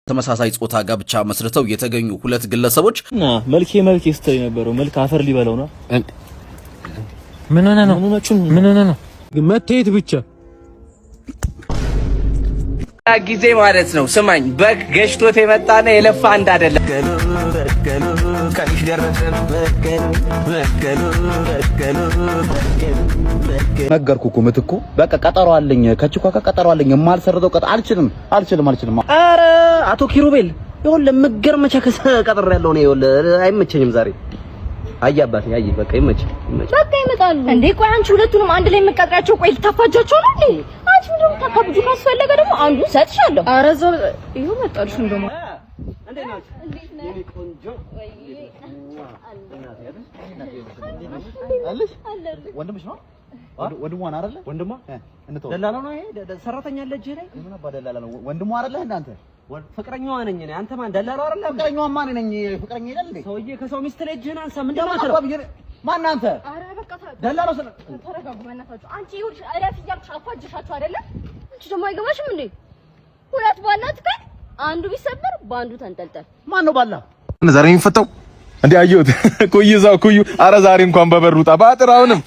ተመሳሳይ ጾታ ጋብቻ መስርተው የተገኙ ሁለት ግለሰቦች እና መልኬ መልኬ ስትል የነበረው መልክ አፈር ሊበላው ነው። ምን ሆነ ነው? ምን ሆነ ነው? መታየት ብቻ ጊዜ ማለት ነው። ስማኝ፣ በግ ገሽቶት የመጣና የለፋ አንድ አይደለም። ነገርኩህ እኮ ምትኩ፣ በቃ ቀጠሮ አለኝ ከቺኳ ጋር ቀጠሮ አለኝ። የማልሰርዘው ቀጠሮ አልችልም፣ አልችልም፣ አልችልም። ኧረ አቶ ኪሩቤል ይኸውልህ የምትገርም ቸክስ ቀጥሬያለሁ እኔ፣ ይኸውልህ አይመቸኝም ዛሬ። አይ አባቴ፣ አይ በቃ ይመችህ፣ ይመችህ። በቃ ይመጣሉ እንዴ? ቆይ አንቺ ሁለቱንም አንድ ላይ የምትቀጥሪያቸው ቆይ ልታፋጃቸው ነው እንዴ? አንቺ ምንድን ነው የምታካብጁ? ካስፈለገ ደግሞ አንዱን እሰጥሻለሁ። ኧረ እዛው ይኸው መጣልሽ። እንደውም ወንድምሽ ነው? ወንድሟ ነው አይደለ? ወንድሟ እንተው። ደላላው ነው ይሄ፣ ሰራተኛ አለ እጅህ ላይ። የምን አባ ደላላ ነው? ወንድሟ አይደለህ እንደ አንተ? ፍቅረኛዋ ነኝ እኔ። አንተ ማን ደላላው አይደለም? ፍቅረኛዋ ማን ነኝ? ፍቅረኛ ይላል እንዴ? ሰውዬ ከሰው ሚስት ላይ እጅህን አንሳ። ምንድን ነው የምትለው? ማን አንተ? ኧረ በቃ ደላላው ስለ ተረጋጉ በእናታችሁ። አንቺ ይኸውልሽ እረፍ እያልኩሽ አፋጀሻቸው አይደለ? አንቺ ደግሞ አይገባሽም እንዴ? ሁለት ባላ ትከል፣ አንዱ ቢሰበር በአንዱ ተንጠልጠል። ማን ነው ባላ? ዛሬ የሚፈታው እንዴ? አየሁት። ኩይ እዛው ኩዩ። አረ ዛሬ እንኳን በበሩ ውጣ በአጥር አሁንም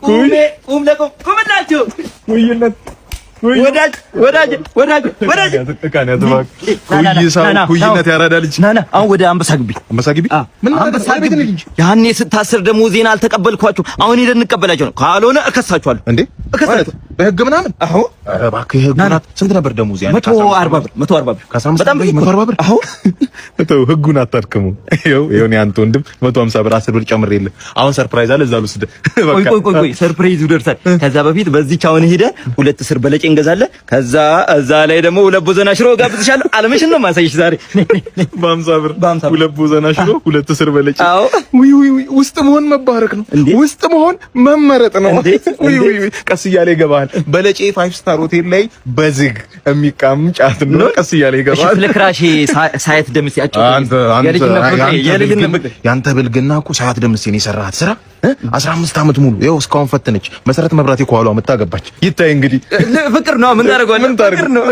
ቁሜ ቁም ለቁም ቁምላችሁ ኩይነት ወዳጅ ወዳጅ ወዳጅ ወዳጅ ኩይነት ያራዳ ልጅ። ና ና፣ አሁን ወደ አንበሳ ግቢ፣ አንበሳ ግቢ ምን አንበሳ ግቢ። ያኔ ስታስር ደግሞ ዜና አልተቀበልኳችሁ። አሁን ሄደን እንቀበላቸው ነው፣ ካልሆነ እከሳችኋለሁ። እንዴ እከሳችኋለሁ በህግ ምናምን። አዎ ኧረ እባክህ ህግ ናት። ስንት ነበር ደሞዝ ያኔ? 140 ብር፣ 140 ብር። ከ15 ብር 140 ብር። አዎ ተው፣ ህጉን አታድክሙ። ይኸው ይኸው እኔ አንተ ወንድም 150 ብር 10 ብር ጨምሬልህ አሁን surprise አለ እዛ ልውሰድህ። ቆይ ቆይ ቆይ ቆይ፣ surprise ኡ ደርሳል። ከዛ በፊት በዚች አሁን ሄደህ ሁለት ስር በለጬ እንገዛለን። ከዛ እዛ ላይ ደግሞ ሁለት ቦዘና ሽሮ ጋብዝሻለሁ። አለምሽን ነው የማሳይሽ ዛሬ። በ50 ብር ሁለት ቦዘና ሽሮ፣ ሁለት ስር በለጬ። አዎ ውይ ውይ ውይ፣ ውስጥ መሆን መባረክ ነው። ውስጥ መሆን መመረጥ ነው። ውይ ውይ ውይ፣ ቀስ እያለ ይገባሃል። በለጬ five star ሆቴል ላይ በዝግ የሚቃም ጫት ነው። ቀስ እያለ ይገባል። ስለ crush ኤ ሳያት ደምሴ ያንተ ብልግና እኮ ሳያት ደምሴን የሰራሃት ስራ 15 ዓመት ሙሉ ይኸው እስካሁን ፈተነች። መሰረት መብራቴ ከኋሏ መታ ገባች። ይታይ እንግዲህ ፍቅር ነው። ምን ታደርገዋለህ? ምን ታደርግ ነው?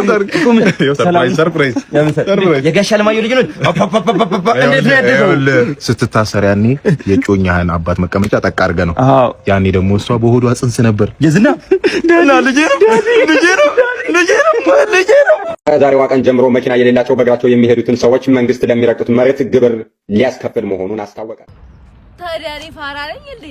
Surprise surprise surprise። የጋሽ አለማየሁ ልጅ ነው። እንዴት ነው ያደገው? ስትታሰር ያኔ የጮኛህን አባት መቀመጫ ጠቅ አድርገህ ነው። ያኔ ደግሞ እሷ በሆዷ ጽንስ ነበር። የዝና ደህና ልጄ ነው፣ ልጄ ነው፣ ልጄ ነው፣ ልጄ ነው። ከዛሬዋ ቀን ጀምሮ መኪና የሌላቸው በእግራቸው የሚሄዱትን ሰዎች መንግስት ለሚረግጡት መሬት ግብር ሊያስከፍል መሆኑን አስታወቀ። ታዲያ እኔ ፋራ ነኝ እንዴ?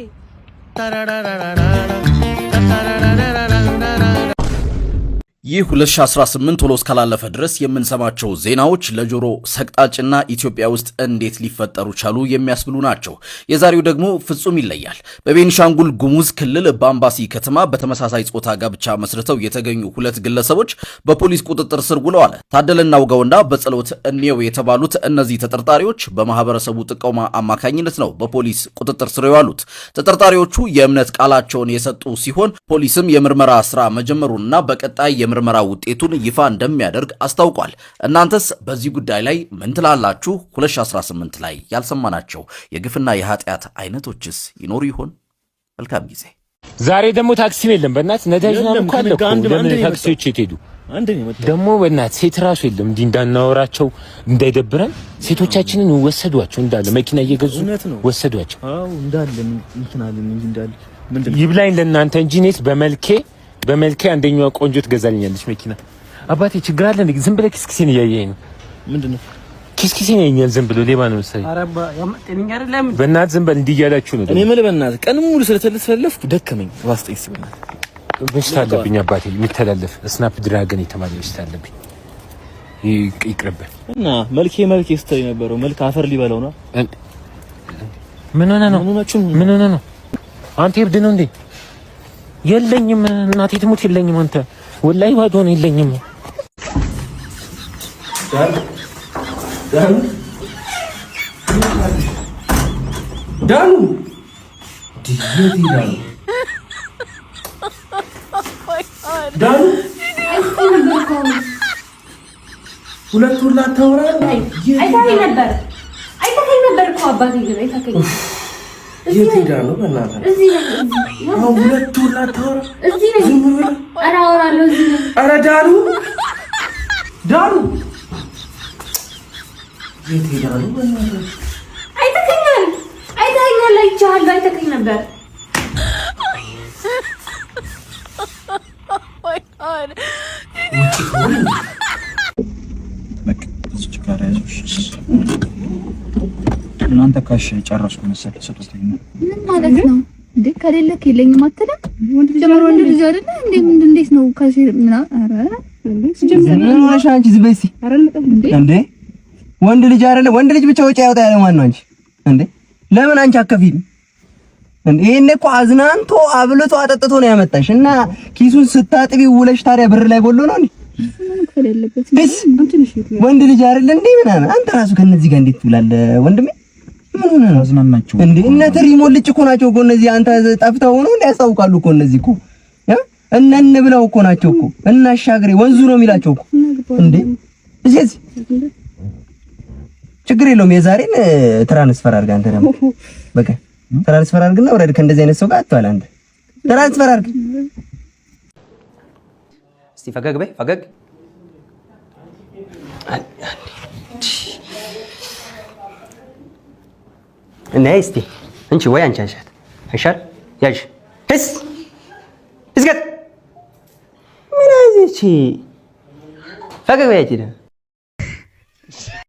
ይህ 2018 ቶሎ እስካላለፈ ድረስ የምንሰማቸው ዜናዎች ለጆሮ ሰቅጣጭና ኢትዮጵያ ውስጥ እንዴት ሊፈጠሩ ቻሉ የሚያስብሉ ናቸው። የዛሬው ደግሞ ፍጹም ይለያል። በቤኒሻንጉል ጉሙዝ ክልል በአምባሲ ከተማ በተመሳሳይ ጾታ ጋብቻ መስርተው የተገኙ ሁለት ግለሰቦች በፖሊስ ቁጥጥር ስር ውለዋል። ታደለና ውጋውና በጸሎት እንየው የተባሉት እነዚህ ተጠርጣሪዎች በማህበረሰቡ ጥቆማ አማካኝነት ነው በፖሊስ ቁጥጥር ስር የዋሉት። ተጠርጣሪዎቹ የእምነት ቃላቸውን የሰጡ ሲሆን ፖሊስም የምርመራ ስራ መጀመሩንና በቀጣይ የምርመራ ውጤቱን ይፋ እንደሚያደርግ አስታውቋል። እናንተስ በዚህ ጉዳይ ላይ ምን ትላላችሁ? 2018 ላይ ያልሰማናቸው የግፍና የኃጢአት አይነቶችስ ይኖሩ ይሆን? መልካም ጊዜ። ዛሬ ደግሞ ታክሲም የለም። በእናትህ ነዳጅ ምናምን እኮ አለ እኮ። ለምን ታክሲዎች የት ሄዱ? ደግሞ በእናትህ ሴት ራሱ የለም። እንዲህ እንዳናወራቸው እንዳይደብረን ሴቶቻችንን ወሰዷቸው እንዳለ መኪና እየገዙ ወሰዷቸው። አዎ እንዳለ እንትን አለን እንጂ እንዳለ ምንድን ነው ይብላኝ ለእናንተ እንጂ እኔስ በመልኬ በመልኬ አንደኛዋ ቆንጆ ትገዛልኛለች መኪና። አባቴ ችግር አለ እንዴ? ዝም ብለህ ኪስኪሴን እያየኸኝ ነው። ምንድን ነው ኪስኪሴን ያየኛል ዝም ብሎ ሌባ ነው መሰለኝ። በእናትህ ዝም በል። እንዲህ እያላችሁ ነው። እኔ የምልህ በእናትህ ቀን ሙሉ ስለተለፈለፍኩ ደከመኝ። ዋስጠኝ እስኪ በእናትህ። በሽታ አለብኝ አባቴ፣ የሚተላለፍ Snapdragon የተባለ በሽታ አለብኝ። ይቅርብህ። እና መልኬ መልኬ ስትል የነበረው መልክ አፈር ሊበላው ነው። ምን ሆነህ ነው? ምን ሆነህ ነው? አንተ እብድ ነው እንዴ? የለኝም፣ እናቴ ትሙት የለኝም። አንተ ወላሂ ባዶ ነው የለኝም። ዳኑ ዳኑ ዳኑ ሁለት ሁላ አታወራ። አይተኸኝ ነበር፣ አይተኸኝ ነበር እኮ አባቴ ግን አይተኸኝ። የት ሄዳ ነው? በእናትህ እዚህ ነኝ፣ እዚህ አሁን ሁለት ሁላ አታወራ። እዚህ ነኝ። ዝም ብለህ ኧረ አወራለሁ፣ እዚህ ነኝ። ኧረ ዳኑ ዳሩ የት ሄዳ ነው? አይተኸኛል፣ አይተኸኛል፣ አይቼሃለሁ፣ አይተኸኝ ነበር። ውጭ ትሆን እንዴ? በቃ እዚች ጋር ያዙ። እናንተ cash ጨረስኩ መሰለኝ ስጦታዬን ነው። ምን ማለት ነው እንዴ? ከሌለክ የለኝም አትልም? ጀምሮ ወንድ ልጅ አይደለ እንዴ? እንዴት ነው cash ምናምን? ኧረ ምን ሆነሽ አንቺ? ዝም በይ እስኪ። እንዴ ወንድ ልጅ አይደለ? ወንድ ልጅ ብቻ ወጪ ያወጣ ያለ ማን ነው? አንቺ እንዴ ለምን አንቺ አከፊም እንዴ? ይሄን እኮ አዝናንቶ አብልቶ አጠጥቶ ነው ያመጣሽ እና ኪሱን ስታጥቢ ውለሽ ታዲያ ብር ላይ ጎሎ ነው እንዴ? ወንድ ልጅ አይደለ እንዴ ምናምን። አንተ ራሱ ከነዚህ ጋር እንዴት ትውላለህ ወንድሜ? ምን ሆነህ ነው? አዝናናቸው እንዴ እነ ትሪ ሞልጭ እኮ ናቸው እኮ እነዚህ። አንተ ጠፍተው ነው እንዴ? ያስታውቃሉ እኮ እነዚህ እኮ እነን ብለው እኮ ናቸው እኮ እና አሻግሬ ወንዙ ነው የሚላቸው እኮ እንዴ። እዚህ ችግር የለውም። የዛሬን transfer አድርግ አንተ ደግሞ በቃ transfer አድርግና ወረድ። ከእንደዚህ አይነት ሰው ጋር አትዋል አንተ። Transfer አድርግ እስቲ። ፈገግ በይ ፈገግ። ነይ እስቲ እንቺ ወይ አንቺ አንሻት አይሻል ያዥ ህስ እዝገት ምን አይዚቺ ፈገግ በይ አንቺ ደግሞ።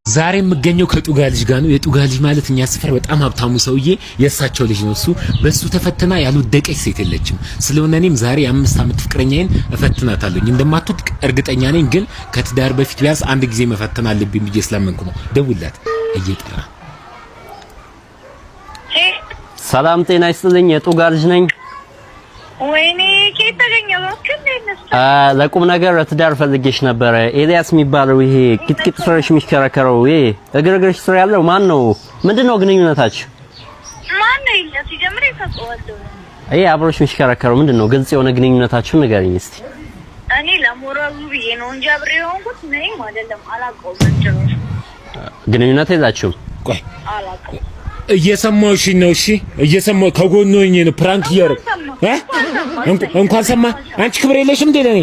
ዛሬ የምገኘው ከጡጋ ልጅ ጋር ነው። የጡጋ ልጅ ማለት እኛ ሰፈር በጣም ሀብታሙ ሰውዬ የእሳቸው ልጅ ነው። እሱ በሱ ተፈትና ያልወደቀች ሴት የለችም። ስለሆነ እኔም ዛሬ የ5 ዓመት ፍቅረኛዬን እፈትናታለሁ። እንደማትወድቅ እርግጠኛ ነኝ፣ ግን ከትዳር በፊት ቢያንስ አንድ ጊዜ መፈተን አለብኝ ብዬ ስላመንኩ ነው። ደውላት እየጠራ። ሰላም ጤና ይስጥልኝ። የጡጋ ልጅ ነኝ። ወይኔ ከየት ተገኘ እባክህ? እንዴት ነህ? ለቁም ነገር ለትዳር ፈልጌሽ ነበረ። ኤልያስ የሚባለው ይሄ ቂጥቂጥ ስረሽ የሚሽከረከረው ይሄ እግር እግርሽ ስር ያለው ማን ነው? ምንድን ነው ግንኙነታችሁ? ማን ነው ኤልያስ? ሲጀምር የታውቀዋለሁ። ይሄ አብሮሽ የሚሽከረከረው ምንድን ነው? ግልጽ የሆነ ግንኙነታችሁን ንገሪኝ እስቲ። እኔ ለሞራሉ ብዬ ነው እንጂ አብሬ የሆንኩት ምንም አይደለም። አላውቀውም ጭራሽ። ግንኙነት የላችሁም? ቆይ አላውቀውም። እየሰማሁሽ ነው። እሺ እየሰማሁ ከጎን ሆኜ ነው prank እያደረኩ እ እንኳን ሰማ። አንቺ ክብር የለሽም እንዴ ለኔ?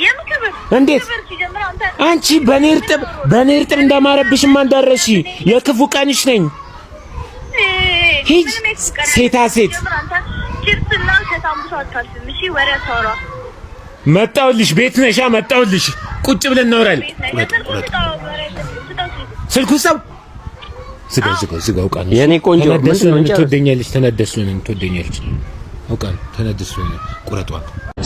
የምን ክብር? እንዴት? ክብር ሲጀምር አንተ አንቺ በኔ እርጥብ እንዳማረብሽማ እንዳረሺ የክፉ ቀንሽ ነኝ። ሂጅ ሴታ ሴት። ሲጀምር አንተ ቺፕስና ከሳምቡሳ አታልፍም። እሺ ወሬ አታውራ። መጣሁልሽ። ቤት ነሻ? መጣሁልሽ። ቁጭ ብለን እናወራለን። ቁረጥ ቁረጥ። ስልኩ ሰው ዝጋው ዝጋው ዝጋው። አውቃ ነው የኔ ቆንጆ ተናደስ ምንድን ነው እንጨርስ። ትወደኛለች። ተናደስ ነው ትወደኛለች። አውቃ ነው ተናደስ ነው። ቁረጧ።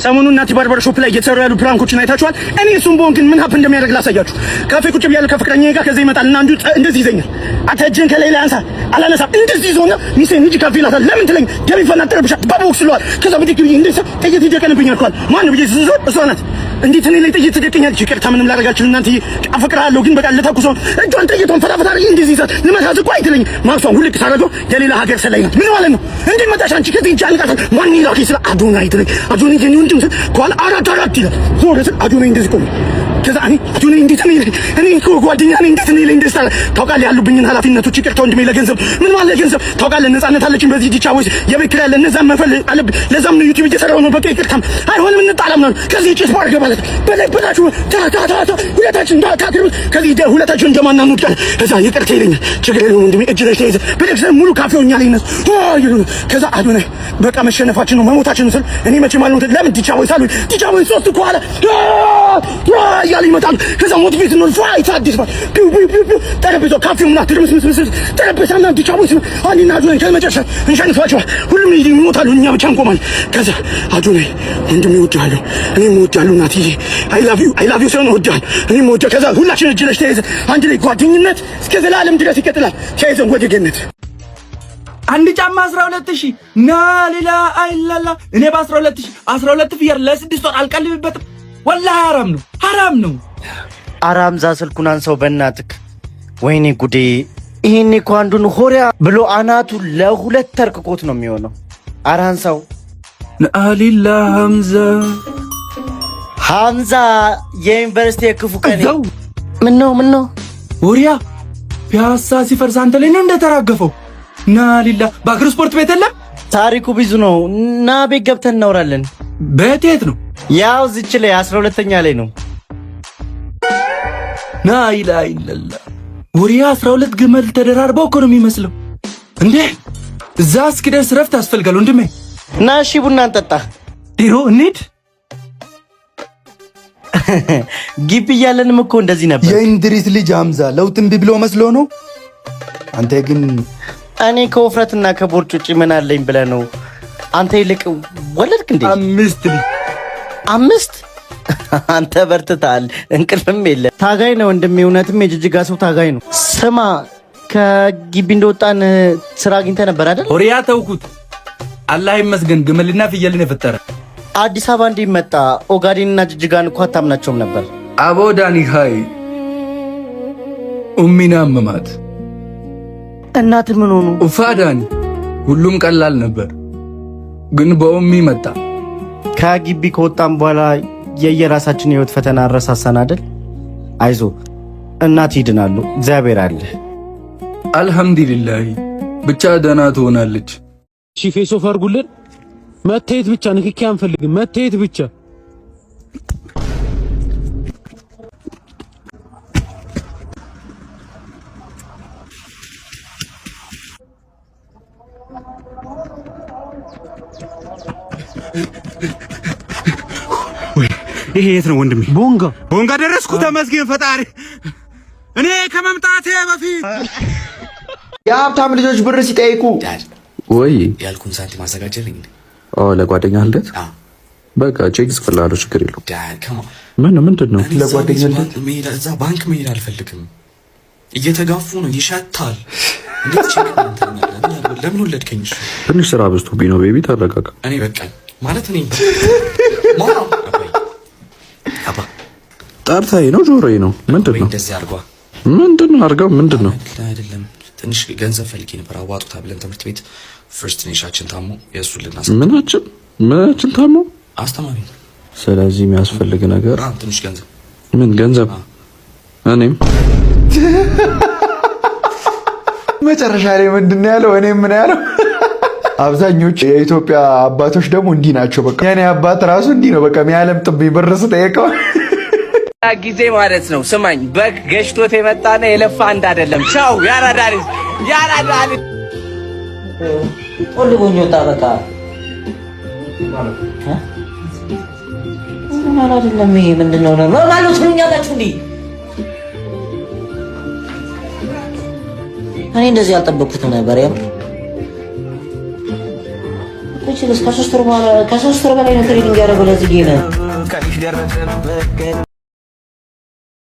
ሰሞኑን ናቲ barber shop ላይ እየተሰሩ ያሉ prank ኦችን አይታችኋል። እኔ እሱን በሆን ግን ምን happen እንደሚያደርግ ላሳያችሁ። ካፌ ቁጭ ብያለሁ ከፍቅረኛዬ ጋር። ከዚህ ይመጣል እና አንዱ እንደዚህ ይዘኛል። አንተ እጅህን ከላይ ላይ አንሳ። አላነሳም። እንደዚህ ይዞና ሚስቴን ሂጂ ካፌ ይላታል። ለምን ትለኝ ደም ይፈናጠርብሻል በቦክስ ስለዋል። ከዛ ብድግ ብዬ እንደዚህ ጥይት ይደቀንብኛል እኮ ማን ብዬ ስዞር እሷ ናት። እንዴት እኔ ላይ ጥይት ትደቅኛለች? ይቅርታ ምንም ላደርግ አልችልም። እናንተዬ አፈቅርሃለሁ ግን በቃ ልተኩሰው እጇን ጥይቷን ፈታፈታ አድርጌ እንደዚህ ይዛት ልመታት እኮ አይትለኝ ማክሷን ውልቅ ሳደርገው የሌላ ሀገር ሰላይ ናት። ምን ማለት ነው? እንዴት መጣሽ አንቺ? ከዚህ እጅ አንቃታል። ማን ይላከኝ ስለ አዶናይ ትለኝ አዶናይ የኔ ወንድም ስል ከኋላ አራት አራት ይላል። ዞር ስል አዶናይ እንደዚህ ቆመ። ከዛ እኔ አዶናይ እንዴት እኔ እኔ እኮ ጓደኛ ነኝ እንዴት እኔ ላይ እንደዚህ ታውቃለህ? ያሉብኝን ኃላፊነቶች ይቅርታ ወንድሜ፣ ለገንዘብ ምን ማለት ለገንዘብ ታውቃለህ? ነፃነት አለችኝ በዚህ ዲቻ ወይስ የቤት ኪራይ አለ፣ እነዛን መፈል አለብኝ። ለዛም ነው ዩቲዩብ እየሰራሁ ነው። በቃ ይቅርታም አይሆንም እንጣላ ምናምን። ከዚህ ጭስ ባር ገባለት በላይ በላችሁ ታ ታ ታ ታ ሁለታችን ታክሩ ከዚህ ሁለታችን እንደማና እንወድቃለን። ከዛ ይቅርታ ይለኛል። ችግር የለውም ወንድሜ፣ እጅ ላይ ተይዘህ ብድግ ስል ሙሉ ካፌው እኛ ላይ ይነሱ ይሉ። ከዛ አዶናይ በቃ መሸነፋችን ነው መሞታችን ነው ስል እኔ መቼም አልሞትም። ለምን ዲቻ ቦይስ አሉኝ። ዲቻ ቦይስ ሶስት ከኋላ እያሉ ይመጣሉ። ከዛ motivate ነው fight አዲስ ፒው ፒው ፒው ፒው ጠረጴዛው ካፌው ምናምን ትርምስምስምስ ጠረጴዛና ዲቻ ቦይስ እኔና አዶናይ ከመጨረሻ እንሸንፋቸዋል። ሁሉም ይሞታሉ፣ እኛ ብቻ እንቆማለን። ከዛ አዶናይ ወንድሜ እወድሃለሁ፣ እኔም እወድሃለሁ ናትዬ I love you I love you ሳይሆን እወድሃለሁ እኔም እወድሃለሁ። ከዛ ሁላችን እጅ ለእጅ ተያይዘን አንድ ላይ ጓደኝነት እስከ ዘላለም ድረስ ይቀጥላል። ተያይዘን ወደ ገነት። አንድ ጫማ 12,000 ና ሌላ አይላላ። እኔ በ12,000 12 ፍየል ለ6 ወር አልቀልብበትም። ወላሂ ሐራም ነው ሐራም ነው። ኧረ ሀምዛ ስልኩን አንሳው በእናትክ። ወይኔ ጉዴ! ይሄኔ እኮ አንዱን ሆሪያ ብሎ አናቱ ለሁለት ተርክኮት ነው የሚሆነው። ኧረ አንሳው። አሊላ ሐምዛ። ሀምዛ የዩኒቨርሲቲ የክፉ ቀን ምን ነው ምን ነው? ወሪያ ፒያሳ ሲፈርስ አንተ ላይ ነው እንደተራገፈው። ና ሊላ በአገር ስፖርት ቤት የለም። ታሪኩ ብዙ ነው። ና ቤት ገብተን እናወራለን። ቤት የት ነው? ያው እዚች ላይ 12ኛ ላይ ነው። لا إله إلا الله። ወሬ 12 ግመል ተደራርበው እኮ ነው የሚመስለው። እንዴ እዛ እስክደርስ ረፍት ያስፈልጋል ወንድሜ። ና እሺ፣ ቡና እንጠጣ። ዲሮ እንሂድ። ግቢ እያለንም እኮ እንደዚህ ነበር። የእንድሪስ ልጅ ሐምዛ ለውጥ እምቢ ብሎ መስሎ ነው። አንተ ግን እኔ ከውፍረትና ከቦርጭ ውጭ ምን አለኝ ብለህ ነው? አንተ ይልቅ ወለድክ እንዴ? አምስት ልጅ። አምስት? አንተ በርትተሃል፣ እንቅልፍም የለ። ታጋይ ነው ወንድሜ፣ እውነትም የጅጅጋ ሰው ታጋይ ነው። ስማ፣ ከግቢ እንደወጣን ስራ አግኝተህ ነበር አይደል? ሆሪያ ተውኩት። አላህ ይመስገን ግመልና ፍየልን የፈጠረ። አዲስ አበባ እንዲመጣ ኦጋዴንና ጅጅጋን እኮ አታምናቸውም ነበር። አቦ ዳኒ ሃይ ኡሚና አመማት። እናት ምን ሆኑ? ኡፋ ዳኒ፣ ሁሉም ቀላል ነበር፣ ግን በኡሚ መጣ። ከግቢ ከወጣን በኋላ የየራሳችን የህይወት ፈተና አረሳሳን አይደል? አይዞ እናት ይድናሉ፣ እግዚአብሔር አለ። አልሐምዱሊላህ ብቻ ደህና ትሆናለች። እሺ face off አድርጉልን። መታየት ብቻ፣ ንክኪ አንፈልግም። መታየት ብቻ። ይሄ የት ነው ወንድሜ? ቦንጋ። ቦንጋ ደረስኩ። ተመስገን ፈጣሪ። እኔ ከመምጣቴ በፊት የሀብታም ልጆች ብር ሲጠይቁ ወይ ያልኩን ሳንቲም አዘጋጀልኝ። ለጓደኛ ልደት በቃ ቼክ ጽፍልሃለሁ፣ ችግር የለውም። ምን ምንድን ነው ለጓደኛ ልደት? እዛ ባንክ መሄድ አልፈልግም። እየተጋፉ ነው፣ ይሸታል። እንዴት ቼክ ለምን ወለድከኝ? እሱ ትንሽ ስራ በዝቶብኝ ነው። Baby ተረጋጋ። እኔ በቃኝ ማለት እኔ ጠርታዬ ነው ጆሮዬ ነው ምንድን ነው? እንደዚህ አድርጓ። ምንድን ነው አድርገው ምንድን ነው? አይደለም ትንሽ ገንዘብ ፈልጌ ነበር። አዋጡታ ብለን ትምህርት ቤት first ኔሻችን ታሞ የእሱን ልናስ ምናችን ምናችን ታሞ አስተማሪ። ስለዚህ የሚያስፈልግ ነገር ትንሽ ገንዘብ። ምን ገንዘብ? እኔም መጨረሻ ላይ ምንድን ነው ያለው? እኔም ምን ያለው? አብዛኞቹ የኢትዮጵያ አባቶች ደግሞ እንዲህ ናቸው። በቃ የኔ አባት ራሱ እንዲህ ነው። በቃ የሚያለምጥብኝ ብር ስጠየቀው ጊዜ ማለት ነው። ስማኝ፣ በግ ገሽቶት የመጣና የለፋ አንድ አይደለም። ቻው ያራዳ ልጅ፣ ያራዳ ልጅ። ጦልጎኝ ወጣ። በቃ ምን አይደለም። ይሄ ምንድን ነው? Normal ነው ትሉኛላችሁ እንዴ? እኔ እንደዚህ አልጠበቅኩትም ነበር። የምር ከ3 ወር በኋላ፣ ከ3 ወር በላይ ነው training ያደረገው ለዚህ game።